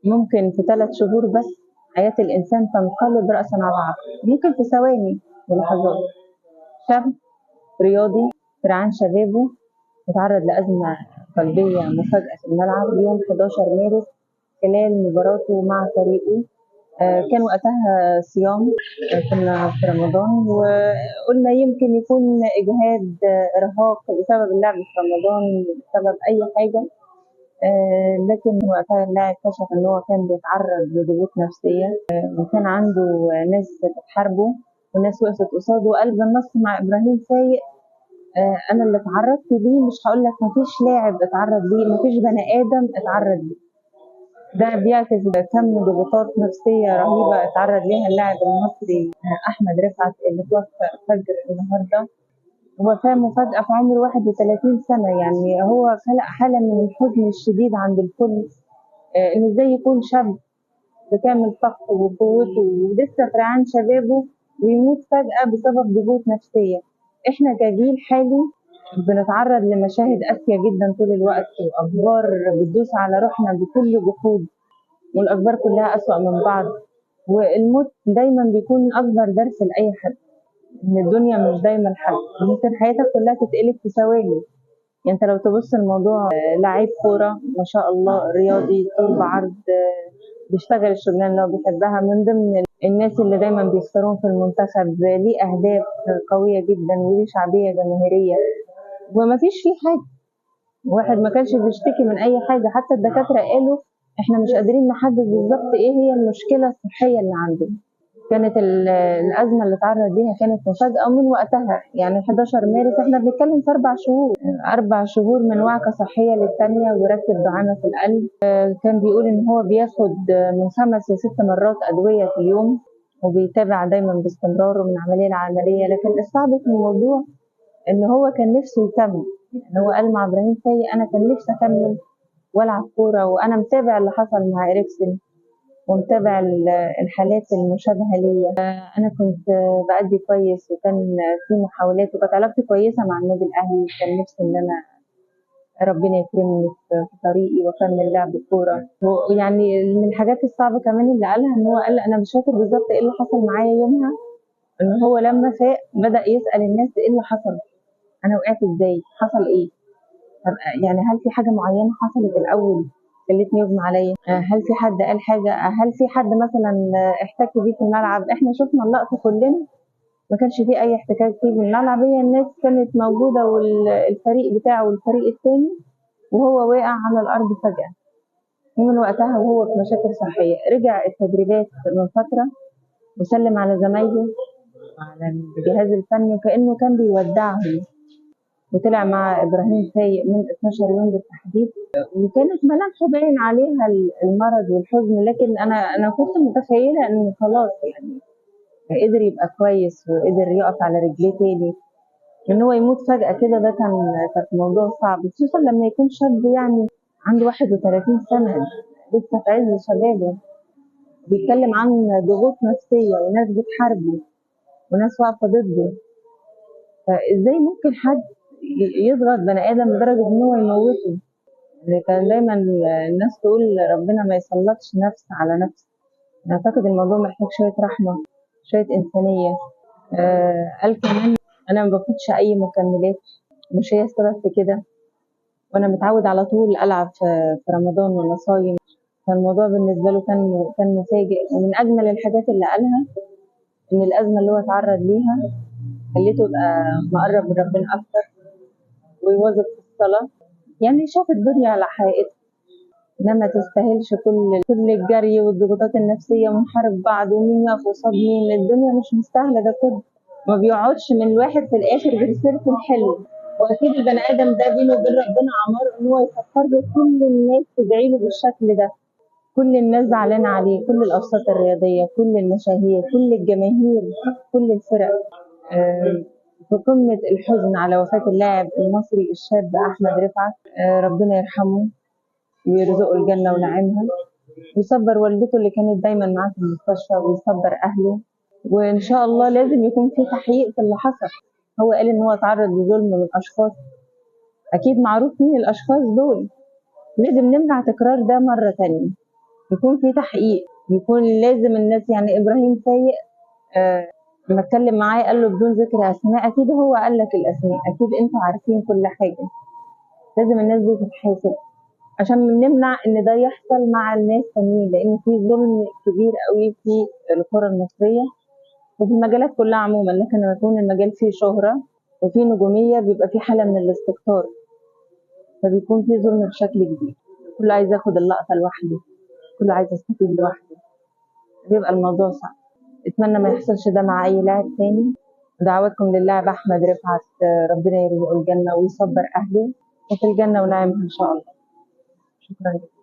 ممكن في 3 شهور بس حياة الإنسان تنقلب رأسا على عقب، ممكن في ثواني ولحظات. شاب رياضي رعان شبابه اتعرض لأزمة قلبية مفاجأة في الملعب يوم 11 مارس خلال مباراته مع فريقه. كان وقتها صيام، كنا في رمضان، وقلنا يمكن يكون إجهاد، إرهاق بسبب اللعب في رمضان، بسبب أي حاجة، لكن وقتها اللاعب اكتشف إن هو كان بيتعرض لضغوط نفسية، وكان عنده ناس بتحاربه وناس وقفت قصاده. وقلب النص مع إبراهيم فايق، أنا اللي اتعرضت ليه مش هقول لك مفيش لاعب اتعرض ليه، مفيش بني آدم اتعرض ليه. ده بيعكس كم ضغوطات نفسية رهيبة اتعرض ليها اللاعب المصري أحمد رفعت اللي توفى فجر النهاردة. وفاة مفاجأة في عمر 31 سنة، يعني هو خلق حالة من الحزن الشديد عند الكل، إن إزاي يكون شاب بكامل طاقته وقوته ولسه في رعان شبابه ويموت فجأة بسبب ضغوط نفسية. إحنا كجيل حالي بنتعرض لمشاهد قاسية جدا طول الوقت، وأخبار بتدوس على روحنا بكل جحود، والأخبار كلها أسوأ من بعض، والموت دايما بيكون أكبر درس لأي حد، إن الدنيا مش دايما حل، ممكن حياتك كلها تتقلب في ثواني. أنت لو تبص الموضوع، لعيب كورة ما شاء الله، رياضي طول بعرض، بيشتغل الشغلانة اللي هو بيحبها، من ضمن الناس اللي دايما بيختاروهم في المنتخب، ليه أهداف قوية جدا وليه شعبية جماهيرية، وما فيش فيه حاجة. واحد ما كانش بيشتكي من أي حاجة، حتى الدكاترة قالوا إحنا مش قادرين نحدد بالظبط إيه هي المشكلة الصحية اللي عنده. كانت الأزمة اللي اتعرض ليها كانت مفاجأة، ومن وقتها يعني 11 مارس إحنا بنتكلم في 4 شهور، 4 شهور من وعكة صحية للتانية وركب دعامة في القلب. كان بيقول إن هو بياخد من 5 ل6 مرات أدوية في اليوم، وبيتابع دايما باستمرار ومن عملية لعملية. لكن الصعب في الموضوع إن هو كان نفسه يكمل، إن هو قال مع إبراهيم فايق أنا كان نفسي أكمل وألعب كورة، وأنا متابع اللي حصل مع إريكسن ومتابع الحالات المشابهة ليا. أنا كنت بأدي كويس وكان في محاولات وكانت علاقتي كويسة مع النادي الأهلي، كان نفسي إن أنا ربنا يكرمني في طريقي وأكمل لعب الكورة. ويعني من الحاجات الصعبة كمان اللي قالها إن هو قال أنا مش فاكر بالظبط إيه اللي حصل معايا يومها، إن هو لما فاق بدأ يسأل الناس إيه اللي حصل، أنا وقعت إزاي، حصل إيه، طب هل في حاجة معينة حصلت الأول خلتني يغمى عليا، هل في حد قال حاجة، هل في حد مثلا احتك بيه في الملعب. احنا شفنا اللقطة كلنا ما كانش فيه أي احتكاك فيه في الملعب، هي الناس كانت موجودة والفريق بتاعه والفريق التاني، وهو واقع على الأرض فجأة. ومن وقتها وهو في مشاكل صحية. رجع التدريبات من فترة وسلم على زمايله وعلى الجهاز الفني وكأنه كان بيودعهم، وطلع مع إبراهيم فايق من 12 يوم بالتحديد، وكانت ملامحه باين عليها المرض والحزن. لكن أنا كنت متخيلة إنه خلاص قدر يبقى كويس وقدر يقف على رجليه تاني. إن هو يموت فجأة كده ده كان موضوع صعب، خصوصا لما يكون شاب عنده 31 سنة لسه في عز شبابه، بيتكلم عن ضغوط نفسية وناس بتحاربه وناس واقفة ضده. فإزاي ممكن حد يضغط بني آدم لدرجة إن هو يموته؟ اللي كان دايما الناس تقول ربنا ما يسلطش نفس على نفس. أعتقد الموضوع محتاج شوية رحمة، شوية إنسانية. قال كمان أنا ما باخدش أي مكملات، مش هي السبب في كده، وأنا متعود على طول ألعب في رمضان وأنا صايم. فالموضوع بالنسبة له كان مفاجئ. ومن أجمل الحاجات اللي قالها إن الأزمة اللي هو اتعرض ليها خليته يبقى مقرب من ربنا أكتر ويواظب في الصلاة، شاف الدنيا على حقيقتها، إنما تستاهلش كل الجري والضغوطات النفسية ونحارب بعض ومين يقف قصاد مين. الدنيا مش مستاهلة ده كله، ما بيقعدش من الواحد في الآخر غير سيرته الحلوة. وأكيد البني آدم ده بينه وبين ربنا عمار إن هو يفكر له، كل الناس تدعي له بالشكل ده، كل الناس زعلانة عليه، كل الأوساط الرياضية، كل المشاهير، كل الجماهير، كل الفرق. في قمة الحزن على وفاة اللاعب المصري الشاب أحمد رفعت. ربنا يرحمه ويرزقه الجنة ونعيمها، ويصبر والدته اللي كانت دايما معاه في المستشفى، ويصبر أهله. وإن شاء الله لازم يكون في تحقيق في اللي حصل. هو قال إن هو اتعرض لظلم من أشخاص، أكيد معروف مين الأشخاص دول، لازم نمنع تكرار ده مرة تانية. يكون في تحقيق، يكون لازم الناس، يعني ابراهيم فايق لما اتكلم معاه قال له بدون ذكر اسماء، اكيد هو قال لك الاسماء، اكيد انتوا عارفين كل حاجة. لازم الناس دي تتحاسب عشان نمنع ان ده يحصل مع الناس تانيين، لان في ظلم كبير قوي في الكره المصرية وفي المجالات كلها عموما. لكن لما يكون المجال فيه شهره وفيه نجوميه بيبقى فيه حاله من الاستكتار، فبيكون فيه ظلم بشكل كبير. كله عايز ياخد اللقطة لوحده، كله عايز يستفيد لوحده، بيبقى الموضوع صعب. اتمنى ما يحصلش ده مع اي لاعب تاني. دعواتكم للاعب احمد رفعت، ربنا يرزقه الجنة ويصبر اهله وفي الجنة ونعيمها ان شاء الله. شكرا جدا.